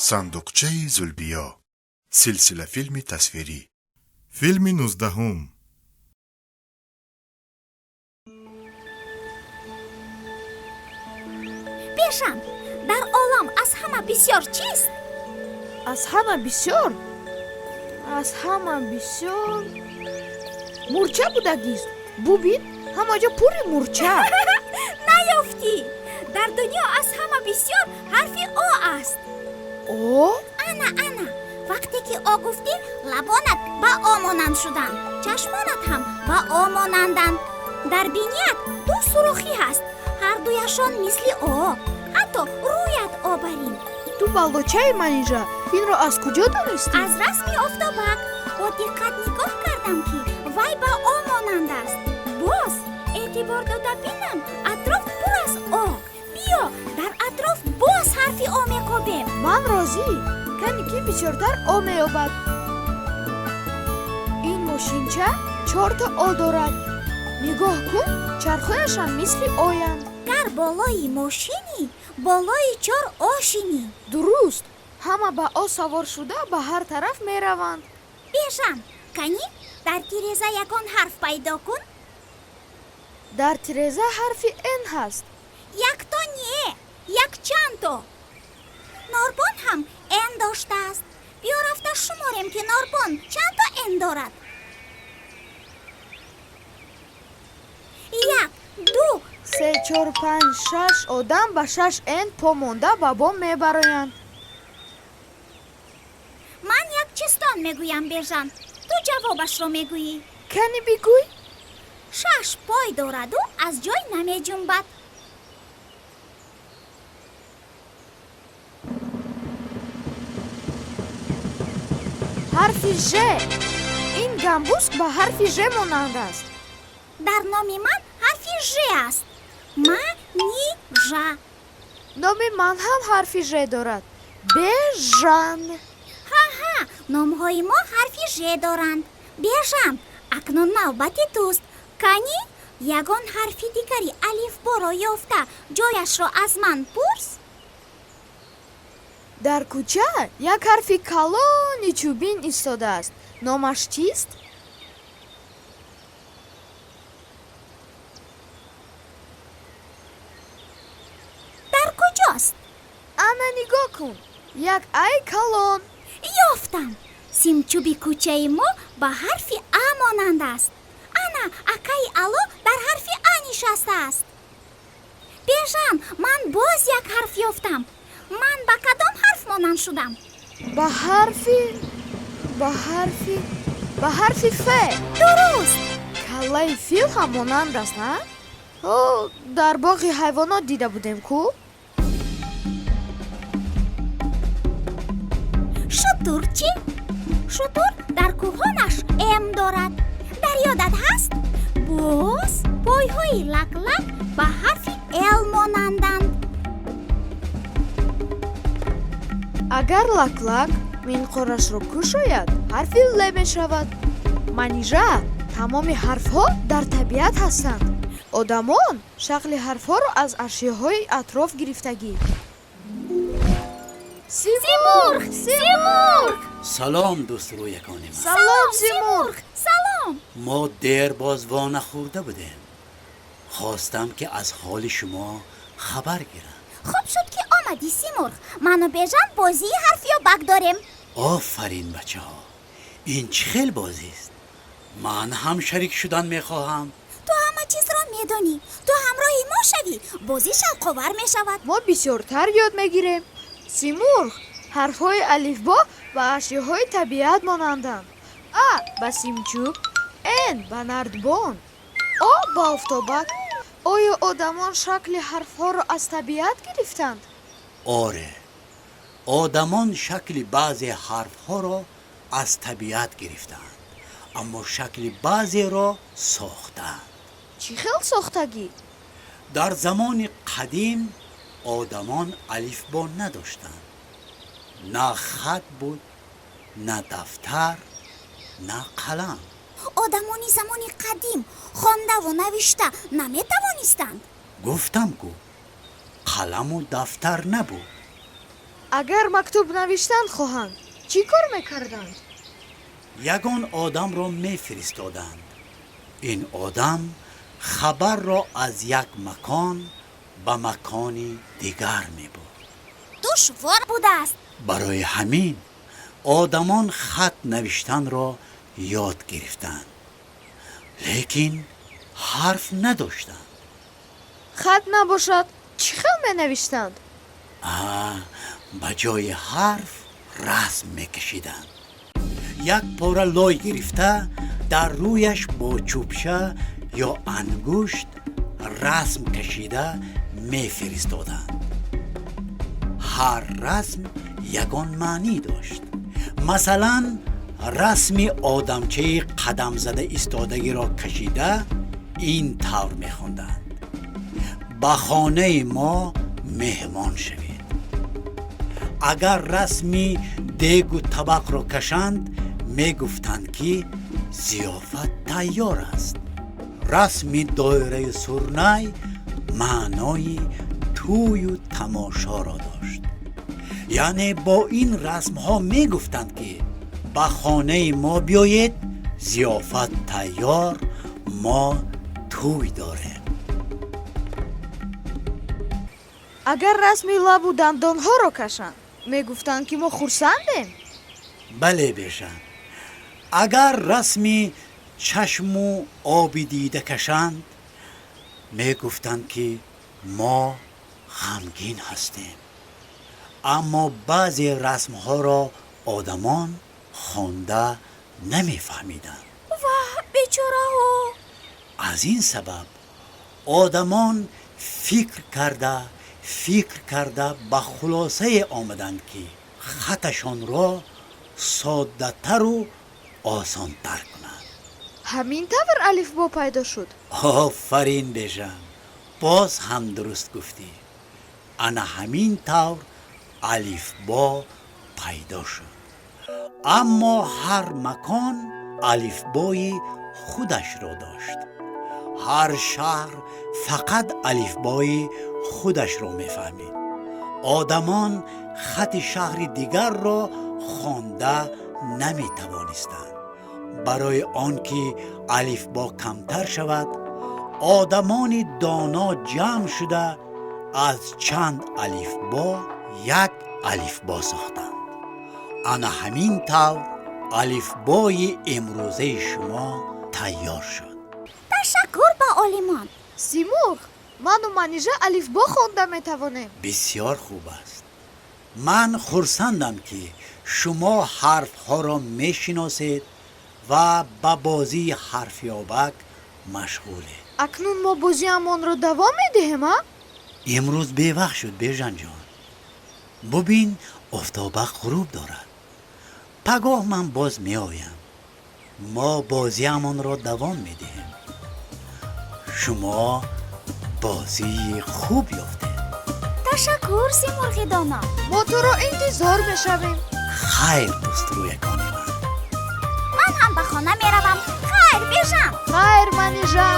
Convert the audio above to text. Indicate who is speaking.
Speaker 1: Сандуқчаи Зулбиё, силсилафилми тасвирӣ.
Speaker 2: Филми 19-ум.
Speaker 3: Бежан, дар олам аз ҳама бисёр чист?
Speaker 4: Аз ҳама бисёр, аз ҳама бисёр мурча будагист. Бубин, ҳама ҷо пури мурча.
Speaker 3: Наёфтӣ. Дар дунё аз ҳама бисёр ҳарфи О аст.
Speaker 4: О?
Speaker 3: Ана, ана, вақте ки О гуфтӣ, лабонат ба О монанд шуданд, чашмонат ҳам ба О монанданд. Дар биният ду сурохӣ ҳаст, ҳардуяшон мисли О, ҳатто рӯят обарин.
Speaker 4: Ту баллочаи Манижа, инро аз куҷо донистӣ?
Speaker 3: Аз расми офтобак бо диққат нигоҳ кардам, ки вай ба О монанд аст. Боз эътибор дода бинам, атроф пур аз О. Биё, дар атроф боз ҳарфи О мекобем.
Speaker 4: Ман розӣ. Кани, ки бисёртар О меёбад? Ин мошинча чорта О дорад. Нигоҳ кун, чархҳояшам мисли оянд.
Speaker 3: Гар болои мошинӣ, болои чор О шинӣ.
Speaker 4: Дуруст, ҳама ба О савор шуда, ба ҳар тараф мераванд.
Speaker 3: Бежан, канӣ, дар тиреза ягон ҳарф пайдо кун.
Speaker 4: Дар тиреза ҳарфи Н ҳаст.
Speaker 3: Якто не, якчандто. Норбон ҳам Н доштааст. Биё, рафта шуморем, ки норбон чандто Н дорад. Як, ду,
Speaker 4: се, чор, панҷ, шаш одам ба шаш Н по монда ба бом мебароянд.
Speaker 3: Ман як чистон мегӯям, Бежан, ту ҷавобашро мегӯӣ.
Speaker 4: Кани, бигӯй.
Speaker 3: Шаш пой дораду аз ҷой намеҷунбад.
Speaker 4: Ҳарфи Ж. Ин гамбуск ба ҳарфи Ж монанд аст.
Speaker 3: Дар номи ман ҳарфи Ж аст: ма ни жа.
Speaker 4: Номи ман ҳам ҳарфи Ж дорад: Бежан.
Speaker 3: Ҳа-ҳа, номҳои мо ҳарфи Ж доранд. Бежан, акнун навбати туст. Канӣ, ягон ҳарфи дигари алифборо ёфта, ҷояшро аз ман пурс.
Speaker 4: Дар кӯча як ҳарфи калони чӯбин истодааст. Номаш чист?
Speaker 3: Дар куҷост?
Speaker 4: Ана, нигоҳ кун, як Ай калон.
Speaker 3: Ёфтам! Симчӯби кӯчаи мо ба ҳарфи А монанд аст. Ана, акаи Ало дар ҳарфи А нишастааст. Бежан, ман боз як ҳарф ёфтам. Ман ба кадом ҳарф монанд шудам?
Speaker 4: Ба ҳарфи Ф.
Speaker 3: Дуруст.
Speaker 4: Каллаи фил ҳам монанд аст, на? О, дар боғи ҳайвонот дида будем ку.
Speaker 3: Шутур чӣ? Шутур дар кӯҳонаш М дорад, дар ёдат ҳаст? Боз пойҳои Лаклак ба ҳарфи Л монанданд.
Speaker 4: Агар Лаклак минқорашро кушояд, ҳарфи Л мешавад. Манижа, тамоми ҳарфҳо дар табиат ҳастанд. Одамон шакли ҳарфҳоро аз ашёҳои атроф гирифтагӣ.
Speaker 3: Симурғ, Симурғ!
Speaker 5: Салом, дӯстрӯякони ман.
Speaker 4: Салом, Симурғ.
Speaker 3: Салом.
Speaker 5: Мо дер боз во нахӯрда будем. Хостам, ки аз ҳоли шумо хабар гирам.
Speaker 3: Хуб шуд, ки омадӣ, Симурғ. Ману Бежан бозии ҳарфёбак дорем.
Speaker 5: Офарин, бачаҳо! Ин чӣ хел бозист? Ман ҳам шарик шудан мехоҳам.
Speaker 3: Ту ҳама чизро медонӣ. Ту ҳамроҳи мо шавӣ, бозӣ шавқовар мешавад.
Speaker 4: Мо бисёртар ёд мегирем. Симурғ, ҳарфҳои алифбо ба ашёҳои табиат монанданд: А ба симчӯб, Н ба нардбон, О ба офтобак. Оё одамон шакли ҳарфҳоро аз табиат гирифтанд?
Speaker 5: Оре, одамон шакли баъзе ҳарфҳоро аз табиат гирифтаанд, аммо шакли баъзеро сохтаанд.
Speaker 4: Чӣ хел сохтагӣ?
Speaker 5: Дар замони қадим одамон алифбо надоштанд. На хат буд, на дафтар, на қалам.
Speaker 3: Одамони замони қадим хондаву навишта наметавонистанд?
Speaker 5: Гуфтам ку, қаламу дафтар набуд.
Speaker 4: Агар мактуб навиштан хоҳанд, чӣ кор мекарданд?
Speaker 5: Ягон одамро мефиристоданд. Ин одам хабарро аз як макон ба макони дигар мебурд.
Speaker 3: Душвор будааст.
Speaker 5: Барои ҳамин одамон хат навиштанро ёд гирифтанд, лекин ҳарф надоштанд.
Speaker 4: Хат набошад, чӣ хел менавиштанд?
Speaker 5: Ба ҷои ҳарф расм мекашиданд. Як пора лой гирифта, дар рӯяш бо чӯбча ё ангушт расм кашида мефиристоданд. Ҳар расм ягон маънӣ дошт. Масалан, расми одамчаи қадамзада истодагиро кашида, ин тавр мехонданд: «Ба хонаи мо меҳмон шавед». Агар расми дегу табақро кашанд, мегуфтанд, ки зиёфат тайёр аст. Расми доираю сурнай маънои тӯю тамошоро дошт. Яъне бо ин расмҳо мегуфтанд, ки ба хонаи мо биёед, зиёфат тайёр, мо тӯй дорем.
Speaker 4: Агар расми лабу дандонҳоро кашанд, мегуфтанд, ки мо хурсандем?
Speaker 5: Бале, Бежан. Агар расми чашму оби дида кашанд, мегуфтанд, ки мо ғамгин ҳастем. Аммо баъзе расмҳоро одамон хонда намефаҳмиданд.
Speaker 3: Ваҳ, бечораҳо!
Speaker 5: Аз ин сабаб одамон фикр карда, фикр карда, ба хулосае омаданд, ки хаташонро соддатару осонтар кунанд.
Speaker 4: Ҳамин тавр алифбо пайдо шуд?
Speaker 5: Офарин, Бежан, боз ҳам дуруст гуфтӣ. Ана ҳамин тавр алифбо пайдо шуд. Аммо ҳар макон алифбои худашро дошт. Ҳар шаҳр фақат алифбои худашро мефаҳмид. Одамон хати шаҳри дигарро хонда наметавонистанд. Барои он ки алифбо камтар шавад, одамони доно ҷамъ шуда, аз чанд алифбо як алифбо сохтанд. Ана ҳамин тавр алифбои имрӯзаи шумо тайёр шуд.
Speaker 3: Ташаккур ба олимон.
Speaker 4: Симурғ, ману Манижа алифбо хонда метавонем.
Speaker 5: Бисёр хуб аст. Ман хурсандам, ки шумо ҳарфҳоро мешиносед ва ба бозии ҳарфёбак машғулед.
Speaker 4: Акнун мо бозиамонро давом медиҳем, а?
Speaker 5: Имрӯз бевақт шуд, Бежанҷон. Бубин, офтобак ғуруб дорад. Пагоҳ ман боз меоям, мо бозиамонро давом медиҳем. Шумо бозии хуб ёфтед.
Speaker 3: Ташаккур, Симурғи доно.
Speaker 4: Мо туро интизор мешавем.
Speaker 5: Хайр, дӯстрӯякони ман.
Speaker 3: Ман ҳам ба хона меравам. Хайр, Бежан.
Speaker 4: Хайр, Манижа.